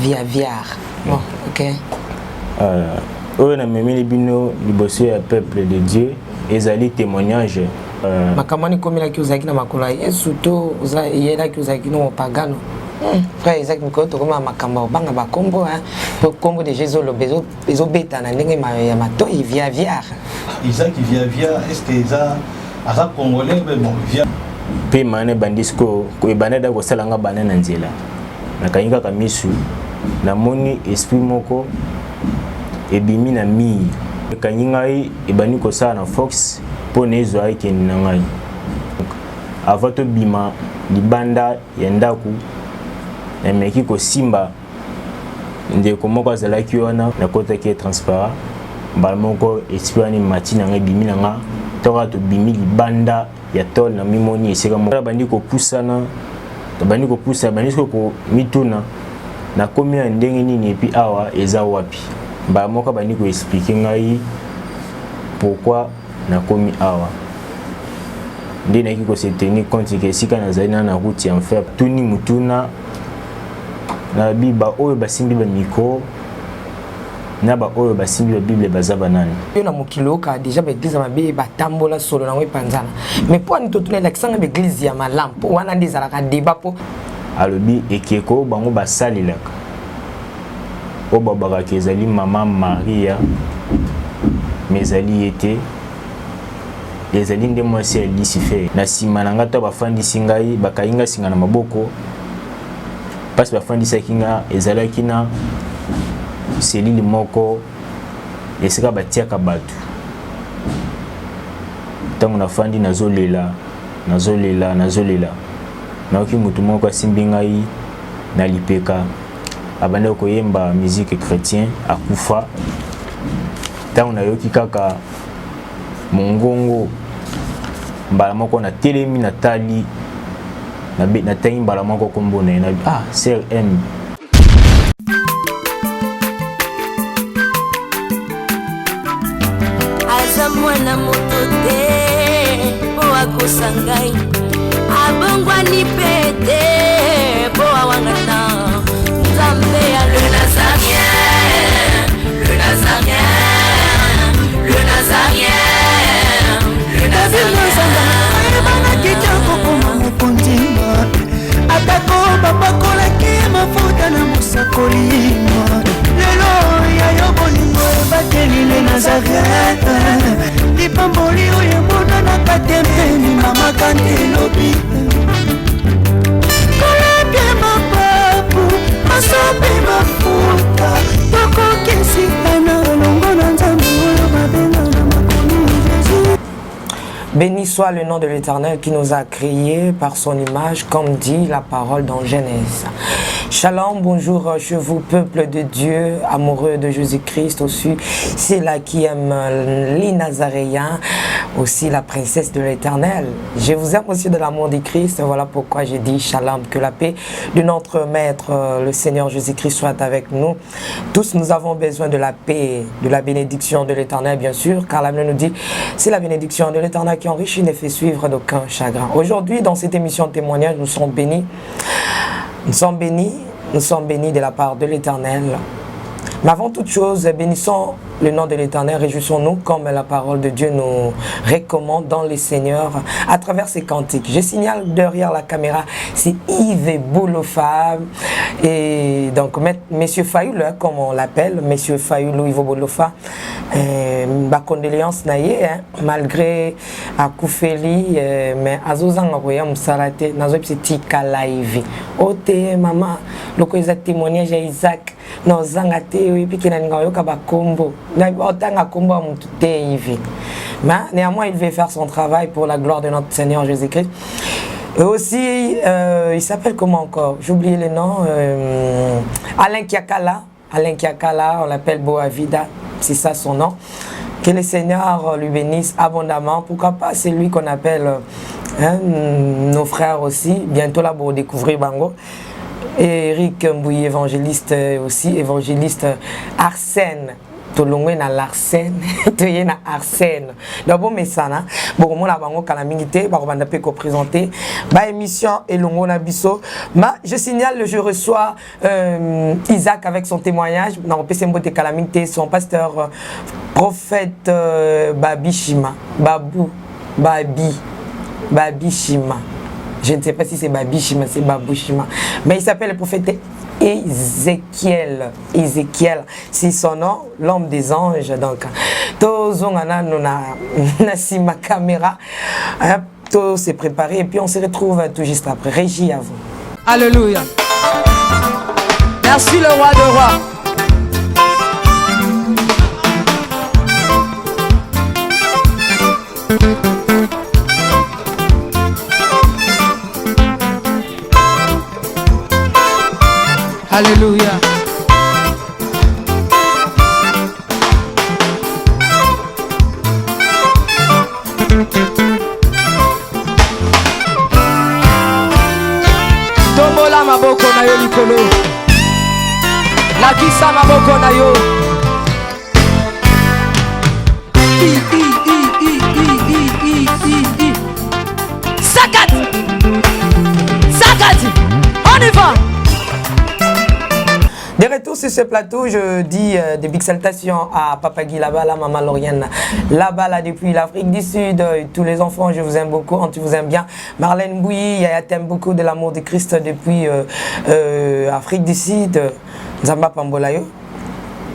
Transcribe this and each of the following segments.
Viaviar. Bon, ok. Oyo namemeli bino liboso ya peuple de Dieu ezali témoignage. Makambo wana ekomelaki ozalaki na makolo ya Yesu to eyelaki ozalaki no mopagano? Frère Isaac, mikolo tokoma makambo ya kobanga bakombo, po kombo deja ezoloba, ezobeta na ndenge ya matoi, Viaviar. Isaac Viavia, est ce que eza aza congolais? Mais bon, via Mpe mana ebandi sikoyo, ebanda da kosala nga banda na nzela. Nakangi kaka misu, namoni esprit moko ebimi na mire, ekangi ngai, ebandi kosala na fox mpo na ezwa ekende na ngai. Avant tobima libanda ya ndako, nameki kosimba ndeko moko azalaki wana, nakotaki ye transparent. Mbala moko esprit wana emati na ngai, ebimi na nga. Ntango kaka tobimi libanda ya tole, na mimoni esika moko bandi kopusana, bandi kopusana, bandi soki komituna nakomi na ndenge nini, et puis awa eza wapi. Mbala moko bandi koexpliquer ngai pourquoi nakomi awa. Nde nayaki kose tenir compte ke esika nazali na route ya enfer. Tuni mutuna nalobi, baoyo basimbi bamicro na baoyo basimbi babible baza banani? Yo na mokili oyoka déjà baéglise ya mabe batambola solo nango epanzana, mais mpo ani totuna, elakisanga baéglise ya malamu, mpo wana nde ezalaka débat mpo Alobi ekeko bango basalelaka oyo babakaka ezali mama Maria, mais ezali ye te, ezali nde mwasi ya Lucifer. Na nsima na ngai to bafandisi ngai, bakangi ngai singa na maboko. Mpasi bafandisaki nga ezalaki na selili moko esika batiaka bato. Ntango nafandi, nazolela, nazolela, nazolela, nayoki motu moko asimbi ngai na lipeka, abandaki koyemba musique chrétien, akufa. Ntango nayoki kaka mongongo, mbala moko natelemi, natali, natangi mbala moko kombo na ye na ah, sœur M. Aza mwana moto te mpo akosa ngai, abongwani mpe te mpo awangana. Nzambe ya le Nazarien, le Nazarien, le Nazarien, le Nazarien. Ayebanaki te kokoma mokonzi, atako bapakolaki mafuta na mosakoli. Lelo ya yo bolingo ebateli le Nazaret, lipamboli oyo emonanaka te mpeni mama kandi elobi kolapie mapapu masopi mafuta tokokesikana elongo na Nzambe oyo babenga na makomi Jésus. Béni soit le nom de l'Éternel qui nous a créés par son image, comme dit la parole dans Genèse. Shalom, bonjour chez vous, peuple de Dieu, amoureux de Jésus-Christ aussi, c'est là qui aime les Nazaréens, aussi la princesse de l'Éternel. Je vous aime aussi de l'amour du Christ, voilà pourquoi j'ai dit shalom, que la paix de notre Maître, le Seigneur Jésus-Christ, soit avec nous. Tous, nous avons besoin de la paix, de la bénédiction de l'Éternel, bien sûr, car la Bible nous dit, c'est la bénédiction de l'Éternel qui enrichit, ne fait suivre d'aucun chagrin. Aujourd'hui, dans cette émission de témoignage, nous serons bénis. Nous sommes bénis, nous sommes bénis de la part de l'Éternel. Mais avant toute chose, bénissons le nom de l'Éternel, réjouissons-nous comme la parole de Dieu nous recommande dans les Seigneurs à travers ces cantiques. Je signale derrière la caméra, c'est Yves Boulofa et donc Monsieur Fayoulou, hein, comme on l'appelle, Monsieur Fayoulou Yves Boulofa, ba condoléances na ye, hein, malgré akufeli, mais azozanga koya mosala te. Nazoyebisa tika live o te, mama loko eza témoignage ya Isaac na ozanga te. Oyebi ke nalinga oyoka bakombo, otanga kombo ya motu te, Yves, mais néanmoins il veut faire son travail pour la gloire de notre Seigneur Jésus-Christ. Et aussi, il s'appelle comment encore? J'ai oublié le nom. Alain Kiakala. Alain Kiakala, on l'appelle Boavida, c'est ça son nom. Que le Seigneur lui bénisse abondamment. Pourquoi pas, c'est lui qu'on appelle, hein, nos frères aussi. Bientôt là pour découvrir bango. Et Eric Mbouy, évangéliste aussi, évangéliste Arsène. Tolongwe na Larsen, toye na Arsène. Donc bomesana, bokomona bango kala mingi te, bakobanda pe ko présenter ba émission elongo na biso. Ma je signale, je reçois Isaac avec son témoignage. Nakopesa mbote kala mingi te, son pasteur prophète Babishima, Babou, Babi, Babishima. Je ne sais pas si c'est Babishima, c'est Baboushima. Mais il s'appelle le prophète Ézéchiel. Ézéchiel, c'est son nom, l'homme des anges. Donc, tozonga nanu na sima caméra. Hein, tout s'est préparé et puis on se retrouve tout juste après. Régie à vous. Alléluia. Merci le roi de rois. Alléluia. Tombola maboko na yo likolo. Lakisa maboko na yo. I, I, I, I, I, I, I, I, I. Sakati. Sakati. On y va. De retour sur ce plateau, je dis des big salutations à Papa Guy là-bas, la maman Lauriane là-bas, là, depuis l'Afrique du Sud. Tous les enfants, je vous aime beaucoup, on vous aime bien. Marlène Bouilly, Yaya t'aime beaucoup de l'amour de Christ depuis Afrique du Sud. Nzambe apambola yo.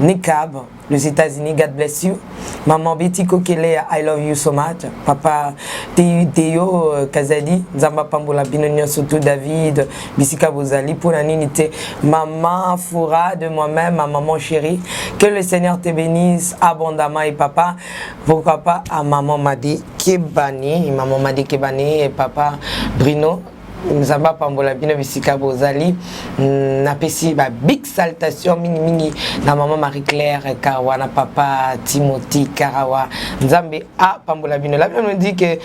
Nikab, les États-Unis, God bless you. Maman Betty Kokele, I love you so much. Papa Théo Kazadi, Nzambe apambola bino nyonso, surtout David, Bisika Bozali, pour la ninité. Maman Foura de moi-même, ma maman chérie, que le Seigneur te bénisse abondamment et papa, pourquoi pas à maman Madi Kebani, maman Madi Kebani et papa Bruno. Nzambe apambola bino bisika bozali. Napesi ba big salutation mingi mingi na maman Marie-Claire Karawa, na papa Timothy Karawa. Nzambe apambola bino. La Bible nous dit que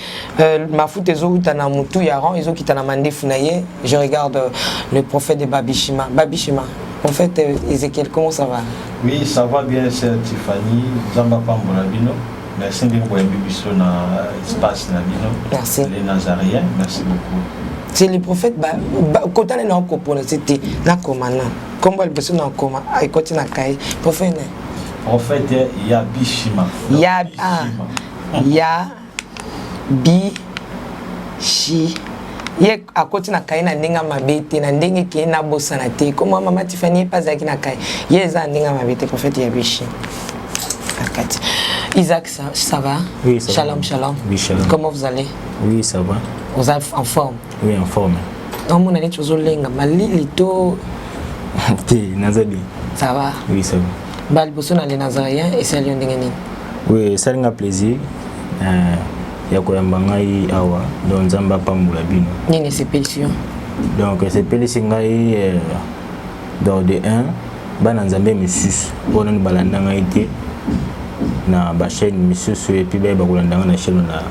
mafuta ezowuta na mutu ya Aaron, ezokita na mandefu na ye. Je regarde le prophète de Babishima. Babishima, prophète Ézéchiel, comment ça va? Oui, ça va bien, sœur Tiffany. Nzambe apambola bino. Merci ndenge boyambi biso na espace na bino. Merci. Les Nazaréens, merci beaucoup. C'est le prophète ba, ba kotana na kopona c'était na komana. Kombo liboso na koma ekoti na kai. Prophète ne. Prophète Yabishima. Ya ah, ya bi shi ye akoti na kai na ndenge mabe te, na ndenge ke na bosana te. Comment maman Tiffany pas azalaki na kai. Ye eza na ndenge mabe te, prophète Yabishi. Akati. Isaac, ça va? Oui, ça Shalom, va. Shalom. Oui, shalom. Comment vous allez? Oui, ça va. Vous êtes en forme? Oui, en forme. Non, mon ami, tu ozolenga malili to. Te, naza bien. Ça va? Oui, ça va. Ba liboso na les Nazaréens et c'est ndenge nini? Oui, esali nga plaisir ya koyamba ngai awa. Donc Nzambe apambola bino. Nini esepelisi yo? Donc esepelisi ngai donc de 1 bana Nzambe misusu oyo nanu balanda ngai te na ba chaîne misusu et puis bayeba kolanda ngai na chaîne na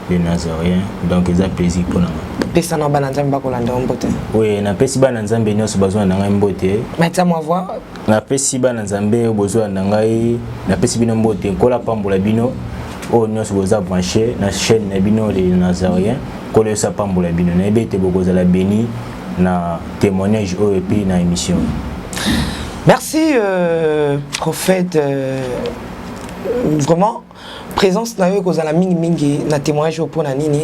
les Nazaréens. Donc eza plaisir mpona ngai. Pesa na bana Nzambe bakolanda yo mbote. Oui, napesi bana Nzambe nyonso bazolanda ngai mbote. Maître ma voix. Napesi bana Nzambe oyo bozolanda ngai, napesi bino mbote. Nkolo apambola bino oyo nyonso boza branché na chaîne na bino les Nazaréens. Nkolo yesu apambola bino. Nayebi ete bokozala béni na témoignage oyo et puis na émission. Merci prophète vraiment présence na yo ekozala mingi mingi na témoignage oyo mpona nini?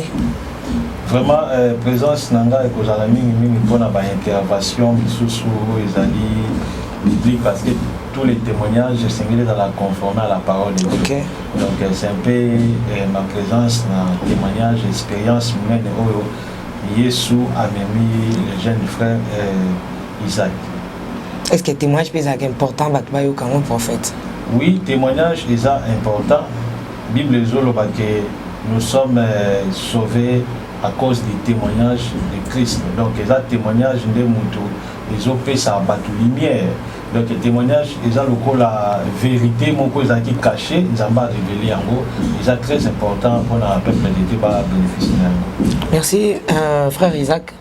Vraiment présence na ngai ekozala mingi mingi mpona baintervention misusu oyo ezali biblique, parce que tous les témoignages esengeli ezala conforme à la parole de Dieu. Donc c'est un peu ma présence na témoignage, expérience monene oyo Yesu amemi le jeune frère Isaac. Est-ce que témoignage mpe ezalaka important bato bayoka yango, prophète? Oui, témoignage eza important. Bible ezoloba ke nous sommes sauvés à cause du témoignage de Christ. Donc eza témoignage nde mutu ezopesa bato lumière. Donc témoignage eza lokola vérité moko ezalaki caché, Nzambe arévélé yango. Eza très important mpona peuple de Dieu babénéficie na yango. Merci frère Isaac.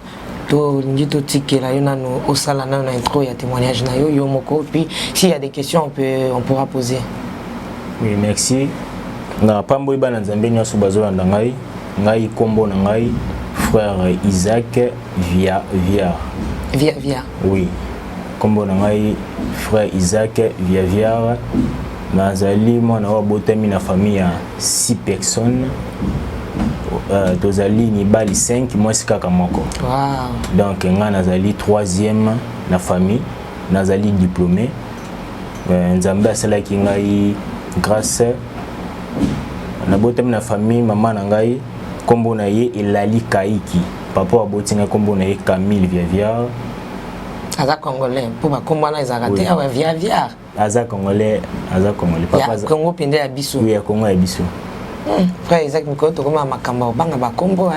Tolingi totikela yo nano osala nano na intro ya témoignage na yo yo moko, puis s'il y a des questions, on pourra poser. Oui, merci. Napamboli bana Nzambe nyonso bazolanda ngai. Ngai kombo na ngai frère Isaac Via Via. Via Via. Oui. Kombo na ngai frère Isaac Via Via. Nazali mwana oyo abotami na famille ya 6 personnes. Tozali mibali 5, mwasi kaka moko. Wow. Donc ngai nazali troisième na famille, nazali diplômé. Nzambe asalaki ngai grâce. Nabotami na famille, mama na ngai kombo na ye Elali Kaiki, papa aboti ngai kombo na ye Camille Viaviar. Aza congolais mpo bakombo wana ezalaka te awa Viaviar. Aza congolais, aza congolais papa ya Congo mpenza ya biso. Oui, ya Congo ya biso. Frère Isaac, mikolo tokoma makambo obanga bakombo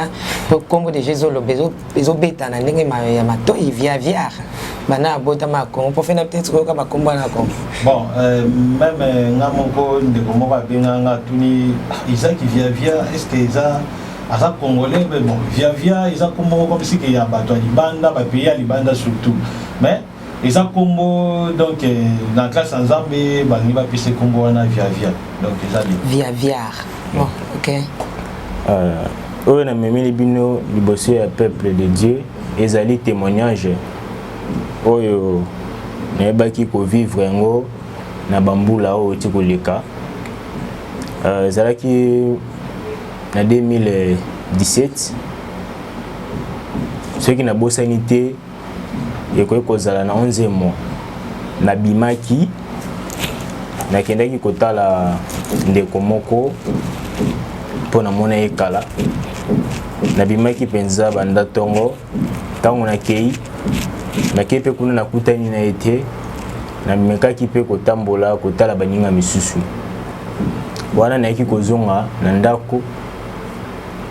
po kombo deja ezoloba, ezobeta na ndenge ya matoi. Viaviar, bana abotama ya Congo, po fena peut-être koyoka bakombo wana ya Congo. Bon, même nga moko, ndeko moko abenga nga, atuni Isaac Viavia, est ce que eza aza congolais? Mais bon, Viavia eza kombo moko comme sike ya bato ya libanda, bapays ya libanda surtout, mais eza kombo donc na classe ya Nzambe balingi bapesa kombo wana Viavia, donc eza bien. Viaviar, bon, ok. Oyo namemeli bino liboso ya peuple de Dieu ezali témoignage oyo nayebaki kovivre yango na bambula oyo oti koleka. Ezalaki na 2017, soki nabosani te, ekoki kozala na 11 mois. Nabimaki, nakendaki kotala ndeko moko mpo namona ye kala. Nabimaki mpenza banda ntongo. Ntango nakei, nakei mpe kuna, nakutani na ye te. Namekaki mpe kotambola, kotala baninga misusu wana. Nayaki kozonga na ndako,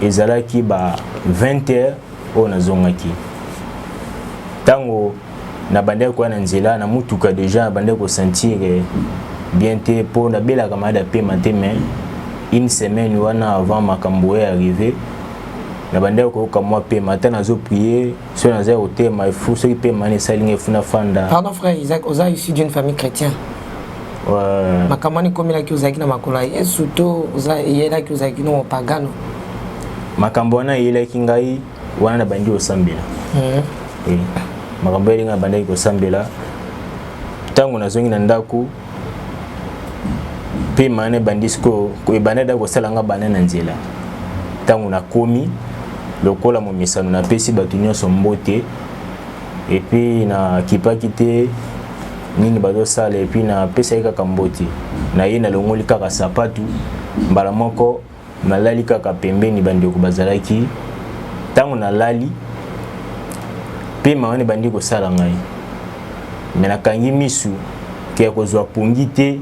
ezalaki ba 20 heures oyo nazongaki. Ntango nabandaki koya na nzela na mutuka, deja nabandaki kosentir bien te mpo nabelaka malade ya pema te. Mais une semaine wana avant makambo oyo arrivé, nabandaki koyoka mwa pema. Ata nazoprier, soki naza kotema efu, soki pema wana esali ngai efu, nafanda. Pardon, frère Isaac, oza issu d'une famille chrétienne? Ouais. Makambo wana ekomelaki ozalaki na makolo ya Yesu to eyelaki ozalaki no mopagano? Makambo wana eyelaki ngai wana nabandi kosambela. Oui. Makambo eyeli ngai nabandaki kosambela. Ntango nazongi na ndako, mpe mana ebandi sikoyo, ebanda da kosala nga bana na nzela. Ntango nakomi, lokola momesano, napesi bato nyonso mbote et puis nakipaki te nini bazosala. Et puis napesaki kaka mbote na ye, nalongoli kaka sapatu mbala moko, nalali kaka pembeni bandeko bazalaki. Ntango nalali, pema wana ebandi kosala ngai, me nakangi misu ke ya kozwa pongi te.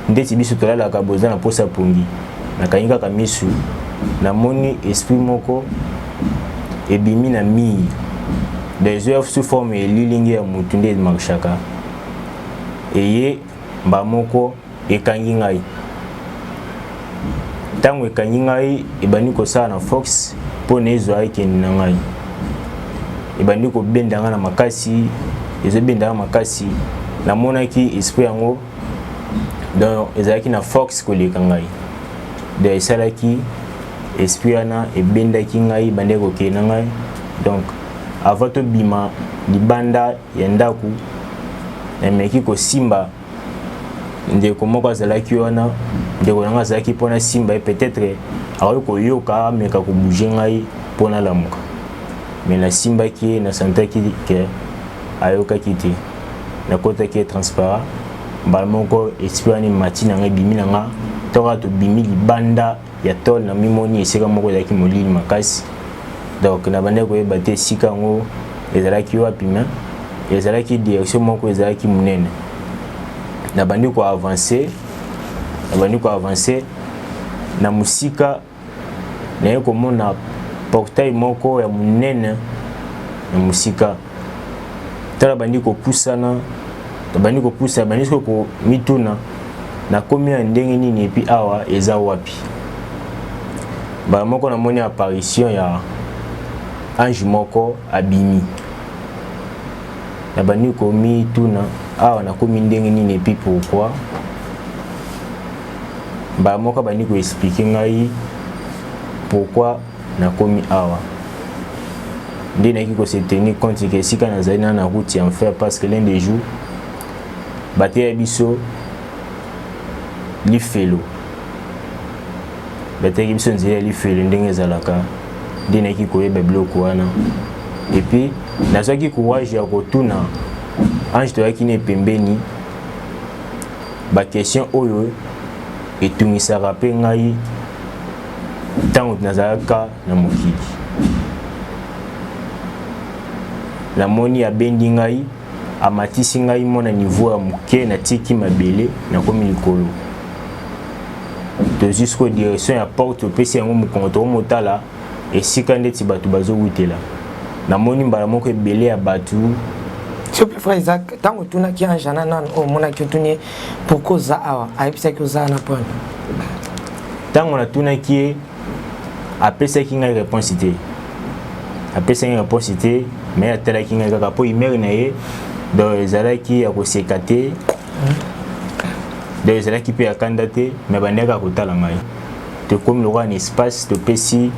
Ndeti biso tolalaka boza na posa pongi, nakangi kaka misu, namoni esprit moko ebimi na mur, donc sous forme elilingi ya mutu nde emarchaka, eye mba moko ekangi ngai. Ntango ekangi ngai, ebandi kosala na force mpo na ezwa ekende na ngai. Ebandi kobenda ngai na makasi, ezobenda ngai makasi. Namonaki esprit yango, donc ezalaki na force koleka ngai. Donc esalaki esprit wana ebendaki ngai, ebandaki kokende na ngai. Donc avant tobima libanda ya ndako, nameki kosimba ndeko moko azalaki wana, ndeko na ngai azalaki, mpona simba ye, peut-être akoki koyoka, ameka kobouger ngai mpo nalamuka. Mais nasimbaki ye, nasantaki ke ayokaki te. Nakotaki ye transparent mbala moko, esprit wana emati na ngai, ebimi na nga. Ntango kaka tobimi libanda ya tole, na mimoni esika moko ezalaki molili makasi. Donc nabandaki koyeba te esika yango ezalaki wapi, mais ezalaki direction moko ezalaki monene. Nabandi koavancer, nabandi koavancer na mosika, naye komona portail moko ya monene na mosika. Tala, bandi kopusana, bandi kopusana, bandi soki komituna nakomi ya ndenge nini, et puis awa eza wapi? Mbala moko namoni apparition ya ange moko abimi. Nabandi komituna awa nakomi ndenge nini, et puis pourquoi. Mbala moko abandi ko expliquer ngai pourquoi nakomi awa. Nde nayaki ko se tenir compte que esika nazali na na route ya enfer parce que l'un des jours bateya biso lifelo, bateyaki biso nzela ya lifelo ndenge ezalaka, nde nayaki koyeba biloko wana. Et puis nazwaki courage ya kotuna ange toyaki ne pembeni ba question oyo etungisaka mpe ngai ntango nazalaka na mokili. Namoni abendi ngai, amatisi ngai mwa na niveau ya moke, natiki mabele, nakomi likolo. Tozwi sikoyo direction ya porte, topesi yango mokongo, tokomotala esika ndeti bato bazowutela. Namoni mbala moko ebele ya bato. S'il vous plaît, frère Isaac, ntango otunaki ange ana nanu oyo omonaki, otuni ye pourquoi oza awa, ayebisaki oza wana mpona? Ntango natunaki ye, apesaki ngai réponse te, apesaki ngai réponse te, mais atalaki ngai kaka mpo humeur na ye donc ezalaki ya koseka te, donc ezalaki mpe ya kanda te, mais bandaki kaka kotala ngai. Tokomi lokola na espace, topesi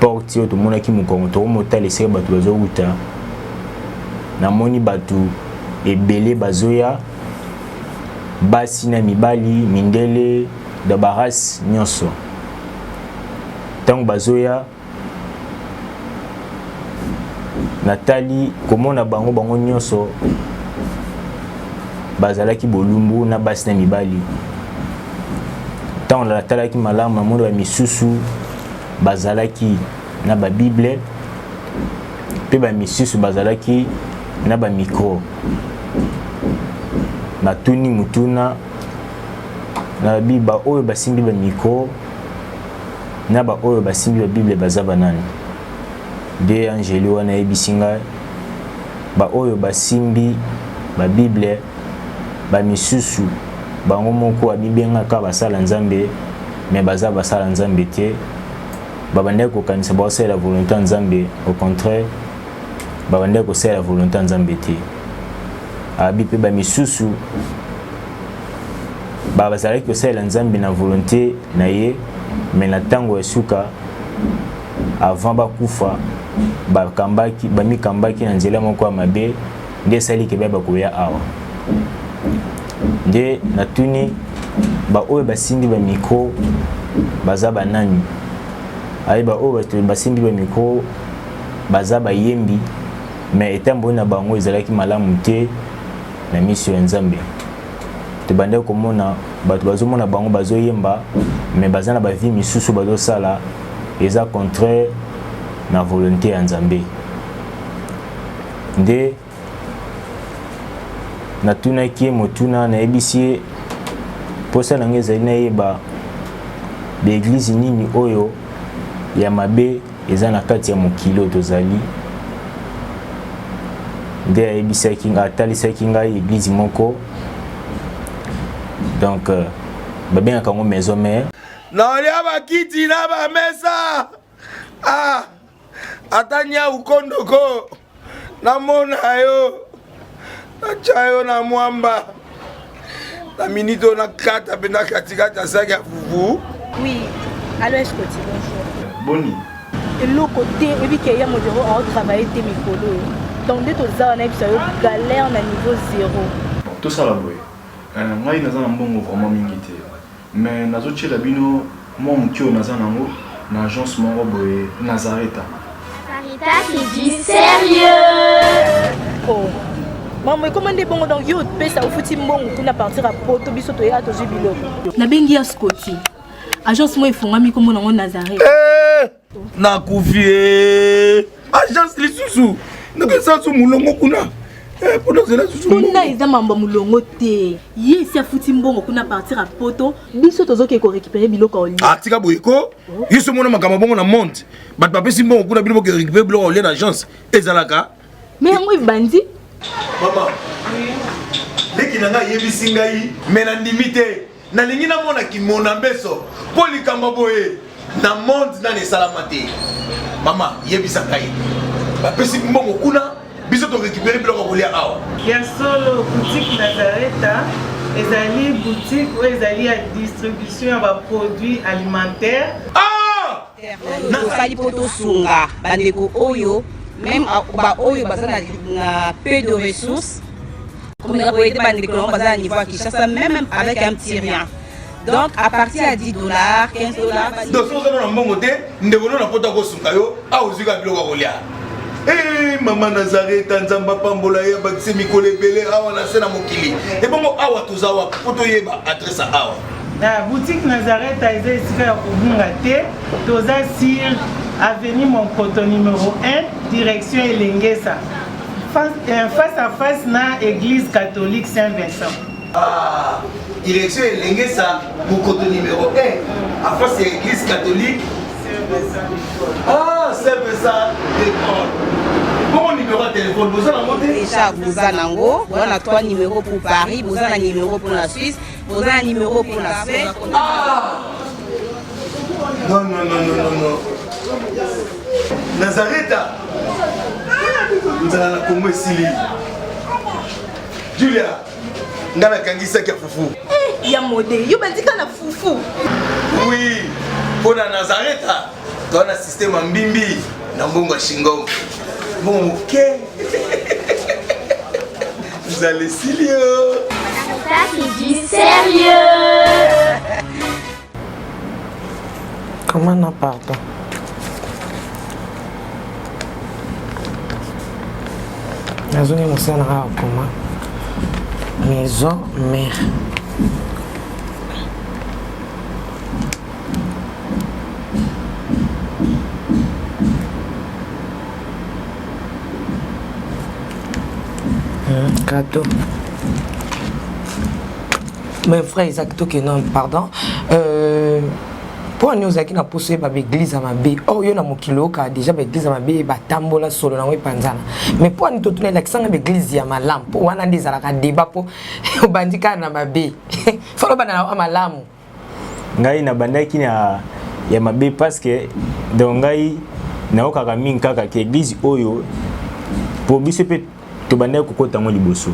porte oyo tomonaki mokongo, tokomotala esika bato bazowuta. Namoni bato ebele bazoya, basi na mibali, mindele da barace nyonso. Ntango bazoya, natali komona bango, bango nyonso bazalaki bolumbu na basi na mibali. Ntango natalaki malamu, namoni ba misusu bazalaki na babible mpe bamisusu bazalaki na bamicro. Natuni motuna na babi baoyo basimbi bamicro na baoyo basimbi babible baza banani? Nde angeli wana ayebisi ngai baoyo basimbi babible, bamisusu bango moko abibengaka basala Nzambe, me baza basala Nzambe te. Babandaki kokanisa baosalela volonté ya Nzambe, au contraire babandaki kosalela volonté ya Nzambe te. Abi mpe bamisusu bazalaki kosalela Nzambe na volonté na ye, me na ntango ya suka avant bakufa bakambaki, bamikambaki na nzela moko ya mabe, nde esali ke bayeba koya awa. Nde natuni baoyo basimbi bamicro baza banani? Aye baoyo basimbi bamicro baza bayembi, me etamboli na bango ezalaki malamu te na miso ya Nzambe. Tobandaki komona bato bazomona bango bazoyemba, me baza na bavie misusu bazosala eza contraire na volonté ya Nzambe. Nde natunaki ye motuna, nayebisi ye mposa na ngai ezali nayeba baeglize nini oyo ya mabe eza na kati ya mokili oyo tozali. Nde ayebisaki ngai, atalisaki ngai eglize moko, donc babengaka yango maison mère. Naolia bakiti na bamesa, ah, ata nyau kondoko namona yo, natya yo na mwamba na minute oyo nakata mpenza katikati ya saki ya fufu. Oui, allo Escoti, bonjour. Boni? Eloko te, oyebi ke ya modero aotravaille te mikolo oyo. Donc nde toza wana, yebisa yo galère na niveau zéro. Bon, tosala boye. Ngai naza na mbongo vraiment mingi te. Mais nazotiela bino mwa moke oyo naza nango na agence moko boye Nazareta. Sarita, c'est du sérieux. Oh. Maman, ekoma nde bongo, donc yo opesa ofuti mbongo kuna partir ya poto, biso toya tozwi biloko. Nabengi ya Scotty. Agence moko efungwami kombo nango Nazareth. Eh, nakufi eh. Agence lisusu nakesa su molongo kuna mpona zela susu. Kuna eza mambo ya molongo te, ye esi afuti mbongo kuna partir ya poto, biso tozoke korécupere biloko ya olia. Ah, tika boye ko, yo so omona makambo bongo na monde, bato bapesi mbongo kuna, bino boke récupere biloko ya olia na agence, ezalaka? Me yango ebandi. Mama leki na ngai ayebisi ngai, me nandimi te, nalingi namona kimona mbeso mpo likambo boye na monde nani esalama te. Mama, yebisa ngai, bapesi mbongo kuna, biso torécupere biloko ya kolia awa? Ya solo, boutique Nazareta. Ezali boutique oyo ezali ya distribution ya ba produits alimentaires. Ah! Tosali mpo tosunga bandeko oyo meme baoyo baza na, na peu de ressources komeka koyede bandeko nango baza na niveau ya Kinshasa meme avec un petit rien. Donc à partir ya 10 dollars, 15 dollars. Donc soki oza na mbongo te, ndeko no na poto akosunga yo, awa ozwi kaka biloko ya kolia. Hey, eh, mama Nazareta Nzambe apambola ye abakisi mikolo ebele awa na se na mokili. Ebongo awa toza wapi mpo toyeba adresse ya awa? Na boutique Nazareta eza esika ya kobunga te, toza sur avenue Monkoto numero 1 direction Elengesa face, euh, face à face na église catholique Saint-Vincent. Ah, direction Elengesa Mokoto numéro 1 à face ya église catholique Ah, Saint-Vincent de Paul. Bongo numéro ya téléphone boza nango te? Déjà boza nango, boza na 3 numéros pour Paris, boza na numéro pour la Suisse, boza na numéro pour la Suède. Ah! Non, non, non, non, non, non. Nazareta. Nzala na Congo esili. Julia, nga nakangi saki ya fufu. Eh, ya mode, yo bandika na fufu. Oui, mpo na Nazareta, toa na système ya mbimbi na mbongo ya shingom. Mbongo moke. Nzala esili yo. Ça, c'est du sérieux. Comment non, pardon nazongi mosala na kaka koma maison mère cadeau mes frère Isaac tokende pardon euh, mpo ani ozalaki na mposa oyeba baeglize ya mabe or oh, yo na mokili oyokaka deja baeglize ya mabe batambola solo nango epanzana mais mpo ani totuna elakisanga baeglize ya malamu mpo wana nde ezalaka deba mpo obandi kaka na mabe falo obanda na malamu ngai nabandaki na ya mabe parce que donc ngai nayokaka mingi kaka ke eglize oyo mpo biso mpe tobandaki kokota yango liboso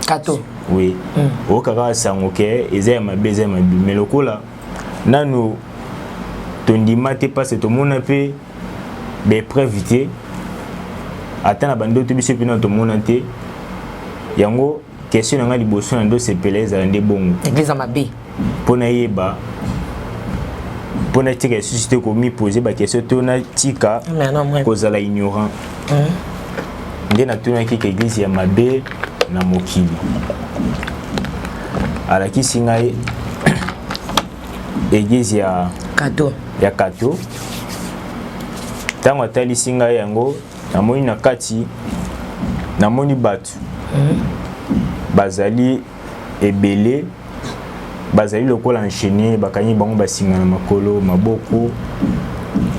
kato oui mm. oyoka kaka sango ke eza ya mabe eza ya mabe mais lokola nanu tondima te parce tomona mpe baepreuve te ata na bandoto biso mpe nanu tomona te yango question na ngai liboso na ndosepela ezala nde bongo eglise ya mabe mpo nayeba mpo natika lisusu te komipose baquestion to natika kozala ignorant hmm. nde natunaki ke eglise ya mabe na mokili alakisi ngai eglise ya kato ya kato ntango atalisi ngai yango namoni na kati namoni bato mm. bazali ebele bazali lokola enchaîné bakangi bango basinga na makolo maboko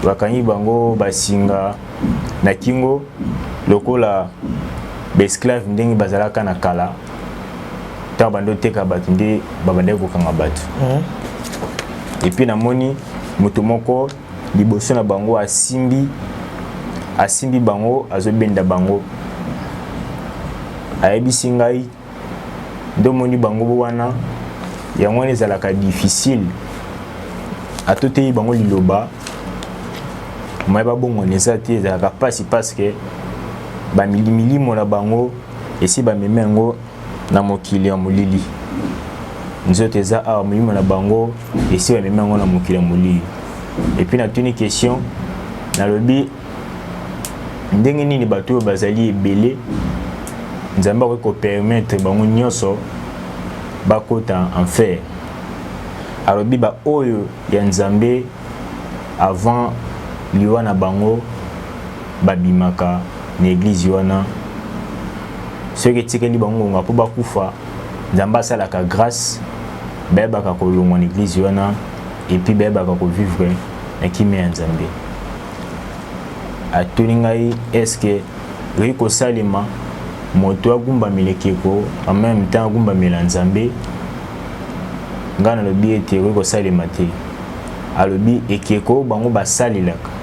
bakangi bango basinga na kingo lokola baesclave ndenge bazalaka na kala ntango bandi oteka bato nde babandaki kokanga bato mm. epuis namoni moto moko liboso na bango asimbi asimbi bango azobenda bango ayebisi ngai nde omoni bango wana yango wana ezalaka difficile atoteyi bango liloba maye babongwana eza te ezalaka mpasi parce que bamilimo na bango esi bamemi yango na mokili ya molili nzoto eza awa molimo na bango esi bamemi yango na mokili ya molili epuis natuni question nalobi ndenge nini bato oyo bazali ebele nzambe akoki kopermettre bango nyonso bakota enfer alobi baoyo ya nzambe avant liwa na bango babimaka na eglize wana soki etikeli bango ngonga mpo bakufa nzambe asalaka grâce bayebaka kolongwa na eglize wana epuis bayebaka kovivre na kimia ya nzambe atuni ngai eske ekoki kosalema moto agumbamela ekeko en même temps agumbamela nzambe ngai nalobi ete ekoki kosalema te alobi ekeko bango basalelaka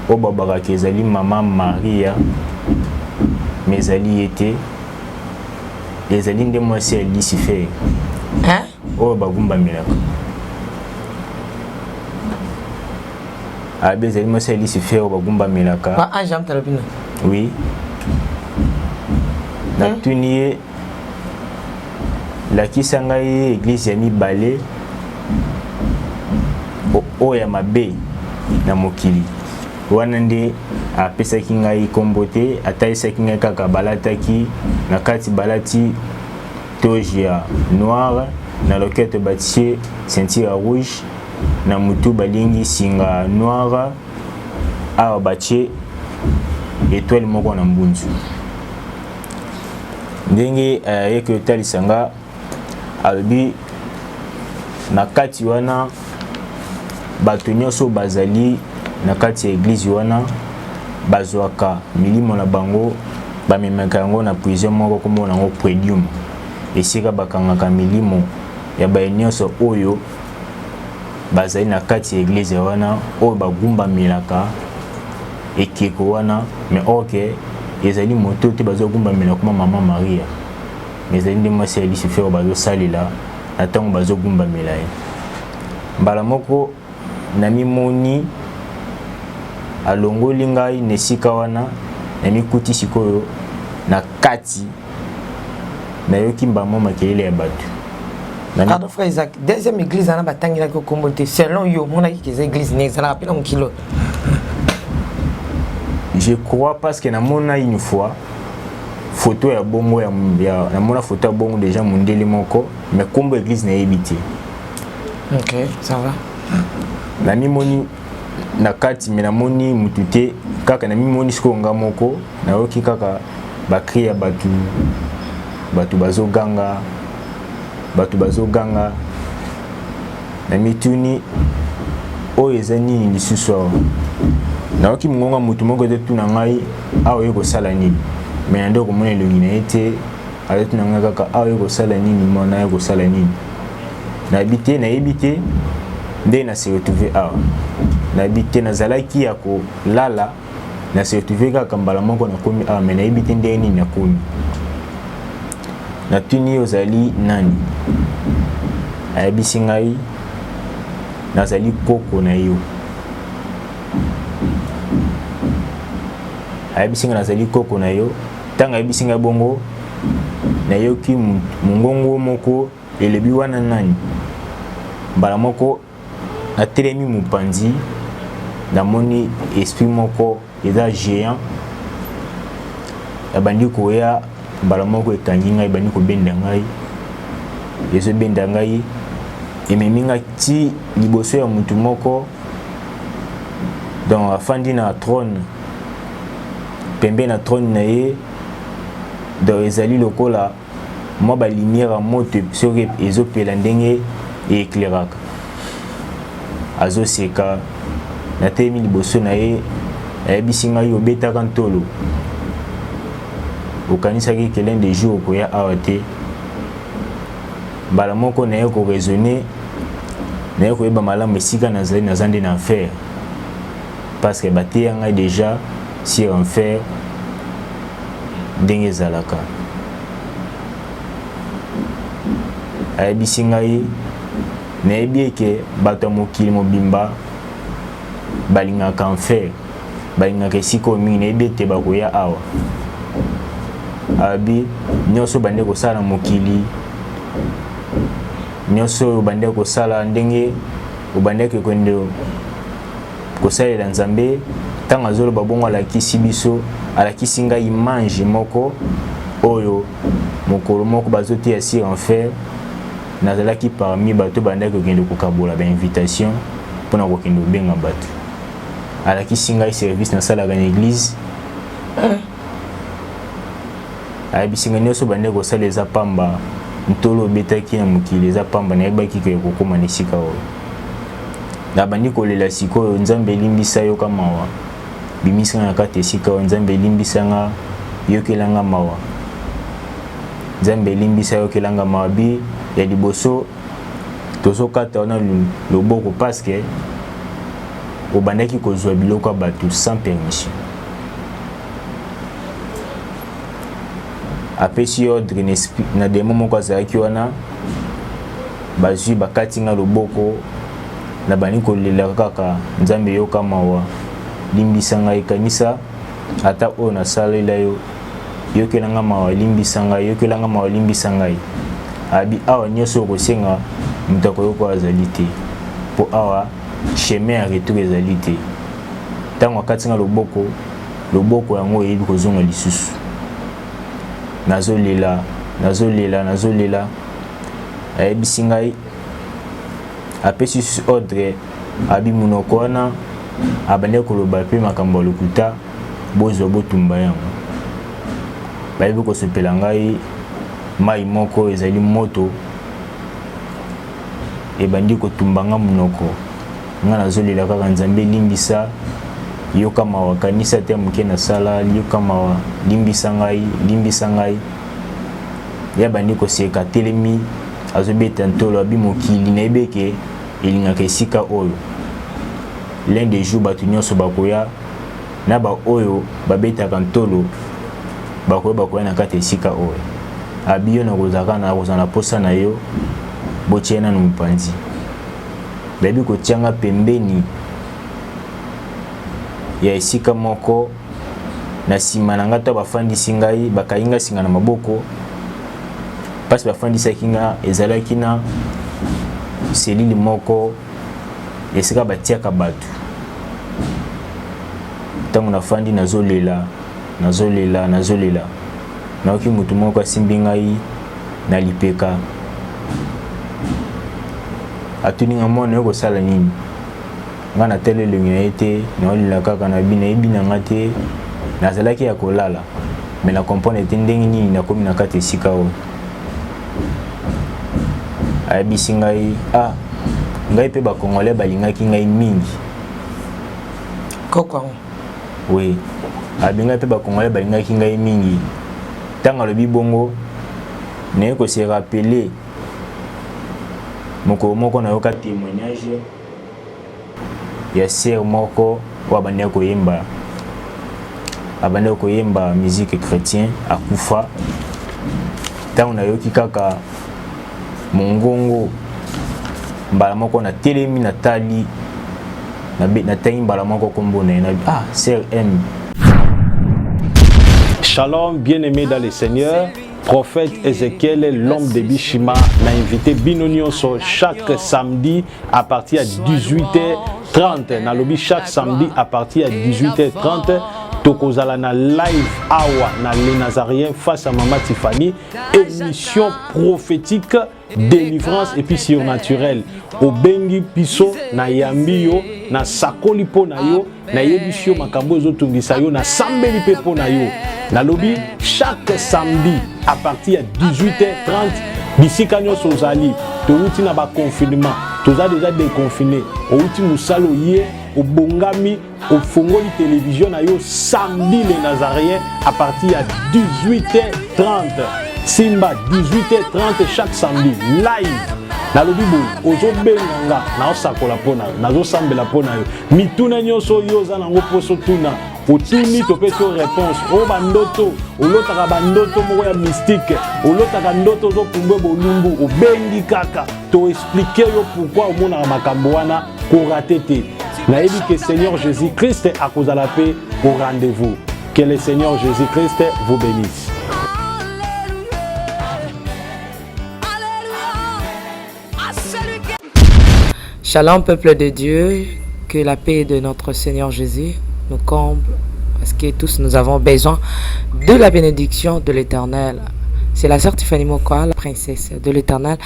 oyo babakaka ezali mama maria me ezali ye te. Ezali nde mwasi ya Lucifer oyo bagumbamelaka. Abi ezali mwasi ya Lucifer oyo bagumbamelaka. Ba ange amtala bino. Oui. Natuni ye lakisa ngai eglise ya mibale oyo ya mabe na mokili wana nde apesaki ngai nkombo te atalisaki ngai kaka balataki na kati balati toge ya noire na loketo batie ceinture ya rouge na mutu balingi singa noire awa batie etoile moko na mbunzu ndenge ayeki eh, kotalisa nga alobi na kati wana bato nyonso bazali na kati ya eglize wana bazwaka milimo na bango bamemaka yango na prison moko kombo na yango predium esika bakangaka milimo ya baye nyonso oyo bazali na kati ya eglize wana oyo bagumbamelaka ekeko wana mais ok ezali moto te bazogumbamela kuma mama maria mais ezali nde mwasi ya lucifer oyo bazosalela na ntango bazogumbamela ye mbala moko namimoni alongoli ngai na esika wana namikuti sikoyo na kati nayoki mbamo makelele ya bato. Pardon frère Isaac, deuxième église wana batangelaki nkombo te selon yo omonaki ke eza église nini ezalaka mpe na mokili oyo? Je crois parce que namona une fois photo ya bongo ya, ya namona photo ya bongo déjà mondele moko mais nkombo église nayebi te. Ok, ça va. Namimoni na kati me namoni mutu te kaka namimoni sikoyo nga moko nayoki kaka bakri ya bato bato bazoganga bato bazoganga namituni oyo eza nini lisusu awa nayoki mongonga motu moko ezotuna ngai awa oye kosala nini me na nde okomona elongi na ye te azotuna ngai kaka awa oye kosala nini mwana aye kosala nini nayebi te nayebi te nde na se retrouve awa nayebi te nazalaki ya kolala na se retrouve kaka mbala moko nakomi awa me nayebi te ndenge nini nakomi natuni ye ozali nani ayebisi ngai nazali koko na yo ayebisi ngai nazali koko na yo ntango ayebisi ngai bongo nayoki mongongo moko elobi wana nani mbala moko natelemi mopanzi namoni esprit moko eza géant ebandi koya mbala moko ekangi ngai ebandi kobenda ngai ezobenda ngai ememi ngai ti liboso ya motu moko donc afandi na trône pembe na trône na ye donc ezali lokola mwa ba lumière ya moto soki ezopela ndenge eeclairaka azoseka natelemi liboso na ye ayebisi ngai obetaka ntolo okanisaki ke l'un des jours okoya awa te mbala moko naye koraisonne naye koyeba malamu esika nazali naza nde na enfer parce que bateya ngai déjà sur enfer ndenge ezalaka ayebisi ngai nayebi eke bato ya mokili mobimba balingaka enfer balingaka esika oyo mingi nayebi ete bakoya awa abi nyonso bande kosala na mokili nyonso oyo obandaki kosala ndenge obandaki kokende kosalela nzambe ntango azoloba bongo alakisi biso alakisi ngai image moko oyo mokolo moko bazoteya sur enfer nazalaki parmi bato bandaki kokende kokabola bainvitation mpona kokende kobenga bato alakisi ngai service nasalaka na eglise ayebisi ngai nyonso bandaki kosala eza pamba ntolo obetaki na mokili eza pamba nayebaki ke kokóma na esika oyo nabandi kolela sikoyo nzambe elimbisa yoka mawa bimisa nga na kati esika oyo nzambe elimbisa nga yokela nga mawa nzambe elimbisa yokela nga mawa bi ya liboso tozokata wana loboko parce obandaki kozwa biloko ya bato sans permission. Apesi ordre na esprit na demon moko azalaki wana, bazwi bakati nga loboko, nabandi kolela kaka, Nzambe yoka mawa, limbisa ngai, kanisa ata oyo nasalela yo, yokela nga mawa, limbisa ngai, yokela nga mawa, limbisa ngai. Abi awa nyonso okosenga moto akoyoka azali te, mpo awa chemin ya retour ezali te. Ntango akati nga loboko, loboko yango eyebi kozonga lisusu. Nazolela, nazolela, nazolela. Ayebisi ngai, apesi lisusu ordre, abi monoko wana abandaki koloba mpe makambo ya lokuta, bozwa botumba yango. Bayebi kosopela ngai mai moko ezali moto, ebandi kotumba nga monoko. Nga nazolela kaka, Nzambe limbisa, yoka mawa, kanisa te moke nasala, yoka mawa, limbisa ngai, limbisa ngai. Ye abandi koseka, atelemi, azobeta ntolo, abi mokili nayebi eke elingaka esika oyo. L'un des jours bato nyonso bakoya na baoyo babetaka ntolo bakoya bakoya na kati ya esika oyo. Abi yo nakozala kaka nakozala na posa na yo, botie nanu mopanzi. Bayebi kotia nga pembeni ya esika moko na nsima na nga to bafandisi ngai, bakangi nga singa na maboko. Mpasi bafandisaki nga ezalaki na selile moko esika batiaka bato. Ntango nafandi nazolela, nazolela, nazolela, nayoki moto moko asimbi ngai na lipeka, atuni nga mwana yo kosala nini? Nga natali elongi na ye te, naolela kaka na bi nayebi na nga te, nazalaki ya kolala me na comprendre te ndenge nini nakomi na kati esika oyo. Ayebisi ngai ah, ngai mpe ba Congolais balingaki ngai mingi. Koko yango? Oui, abi ngai mpe ba Congolais balingaki ngai mingi. Ntango alobi bongo, naye kose rappeler mokolo moko nayoka témoignage ya sœur moko oyo abandaki koyemba, abandaki koyemba musique chrétien, akufa. Ntango nayoki kaka mongongo, mbala moko natelemi, natali, natangi mbala moko kombo na ye, na ah, sœur M. Shalom, bien-aimé dans le Seigneur. Prophète Ézéchiel, l'homme de Bishima, m'a invité bino nyonso chaque samedi à partir de 18h30. Nalobi chaque samedi à partir de 18h30. Tokozala na live awa na Les Nazaréens face à Mama Tiffany, émission prophétique, délivrance et puis surnaturel. Obengi biso na yambi yo, na sakoli po na yo, na yebisi yo makambo ezotungisa yo, na sambeli pe po na yo. Nalobi chaque samedi à partir ya 18h30, bisika nyonso ozali, towuti na ba confinement, toza déjà déconfiné, owuti mosala oye, obongami, ofongoli télévision na yo samedi les Nazaréens à partir ya 18h30. Simba 18h30 chaque samedi live. Nalobi boye, ozobenga nga, naosakola mpo na yo, nazosambela mpo na yo. Mituna nyonso oyo oza nango mposo tuna, otuni topesi yo réponse. Oyo bandoto, olotaka bandoto moko ya mystique, olotaka ndoto ozopumbwe bolumbu, obengi kaka to expliquer yo pourquoi omonaka makambo wana, korater te. Nayebi ke Seigneur Jésus-Christ akozala pe au rendez-vous. Que le Seigneur Jésus-Christ vous bénisse. Shalom peuple de Dieu, que la paix de notre Seigneur Jésus nous comble, parce que tous nous avons besoin de la bénédiction de l'Éternel. C'est la sœur Tiffany Mokwa, la princesse de l'Éternel,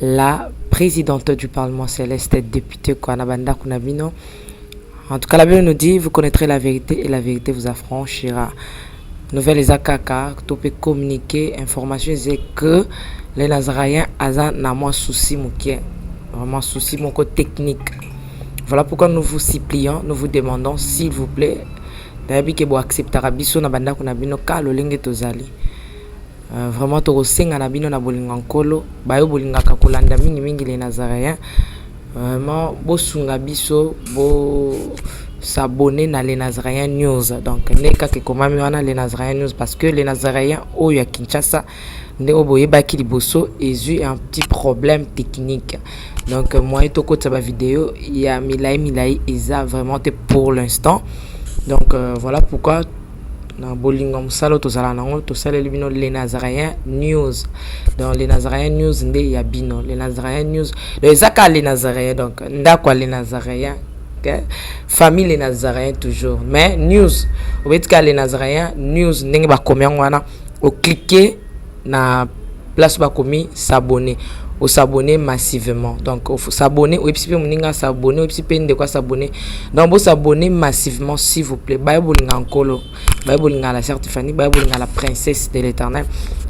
la présidente du Parlement céleste, députée Kwanabanda Kunabino. En tout cas, la Bible nous dit, vous connaîtrez la vérité et la vérité vous affranchira. Nouvelle eza kaka, to peut communiquer, information c'est que les Nazaréens aza na mwa souci mokie, vraiment souci moko technique. Voilà pourquoi nous vous supplions, nous vous demandons s'il vous plaît, nayebi ke bo acceptaka biso na bandako na bino ka lolenge tozali. Vraiment tokosenga na bino na bolingo ya Nkolo, bayo bolingaka kolanda mingi mingi les Nazaréens, vraiment bosunga biso, bo s'abonner na Les Nazaréens News. Donc nde kaka ekomami wana Les Nazaréens News parce que Les Nazaréens oyo ya Kinshasa nde oyo boyebaki liboso ezwi un petit problème technique. Donc moyen tokotisa ba vidéo ya milai milai eza vraiment te pour l'instant. Donc voilà pourquoi na bolingo ya mosala oyo tozala nango tosaleli bino Les Nazaréens News. Donc Les Nazaréens News nde ya bino, Les Nazaréens News. Donc eza kaka Les Nazaréens, donc ndako ya Les Nazaréens, okay? Famille Les Nazaréens toujours, mais news obeti kaka Les Nazaréens News ndenge bakomi yango wana, oclique na place bakomi s'abonner, os'abonner massivement. Donc s'abonner, oyebisi mpe moninga s'abonner, oyebisi mpe ndeko as'abonner. Donc bos'abonner massivement, s'il vous plaît. Baye bolinga Nkolo, baye bolinga la sœur Tiffany, baye bolinga la princesse de l'Éternel,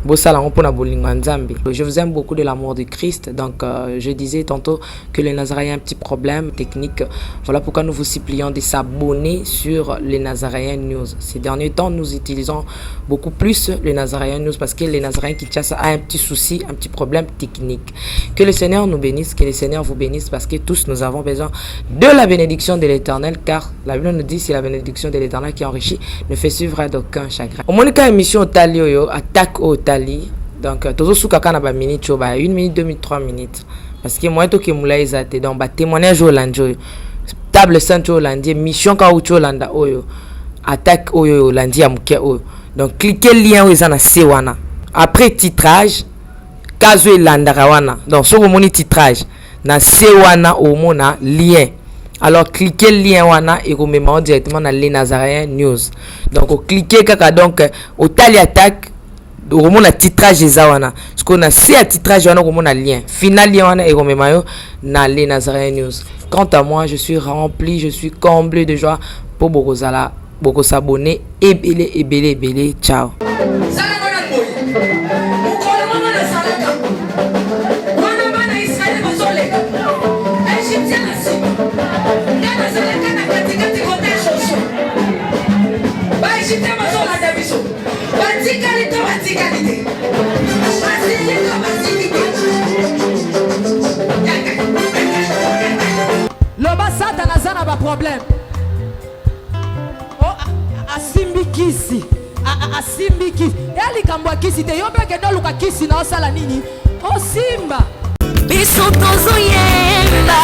bosala yango mpona bolingo ya Nzambe. Je vous aime beaucoup de l'amour de Christ. Donc je disais tantôt que les Nazaréens un petit problème technique. Voilà pourquoi nous vous supplions de s'abonner sur les Nazaréens News. Ces derniers temps, nous utilisons beaucoup plus les Nazaréens News parce que les Nazaréens Kinshasa a un petit souci, un petit problème technique. Que le Seigneur nous bénisse, que le Seigneur vous bénisse, parce que tous nous avons besoin de la bénédiction de l'Éternel, car la Bible nous dit: c'est la bénédiction de l'Éternel qui enrichit, ne fait suivre d'aucun chagrin. Omonika émission otali oyo, attaque otali. Donc tozosuka kaka na ba minutes oyo, ba 1 minute, 2 minutes, 3 minutes, parce que moyen tokemula eza te. Donc batémoignage oyo olandi, oyo table sainte oyo olandi, émission kaka uti olanda oyo, attaque oyo olandi ya moke oyo, donc clique lien oyo eza na se wana après titrage kazo elandaka wana. Donc soki omoni titrage na se wana, omona lien, alors cliquez lien wana, ekomema yo directement na Les Nazaréens News. Donc oclique kaka, donc otali attaque, okomona titrage eza wana. Sikoyo na se ya titrage wana okomona lien final, lien wana ekomema yo na Les Nazaréens News. Quant à moi, je suis rempli, je suis comblé de joie mpo bokozala bokos'abonner ebele ebele ebele. Ciao. Mokolo moko nazalaka wana, bana Israele bazoleka, Égyptien na nsima, nga nazalaka na katikati kote Josue. Baégyptien bazolanda biso, batikali to batikali te, basili to basili te. Loba: Satana aza na baproblème. Oh, asimbi kisi, asimbi kisi ya likambo ya kisi te. Yo mpe kende oluka kisi na osala nini, osimba. Biso tozoyemba.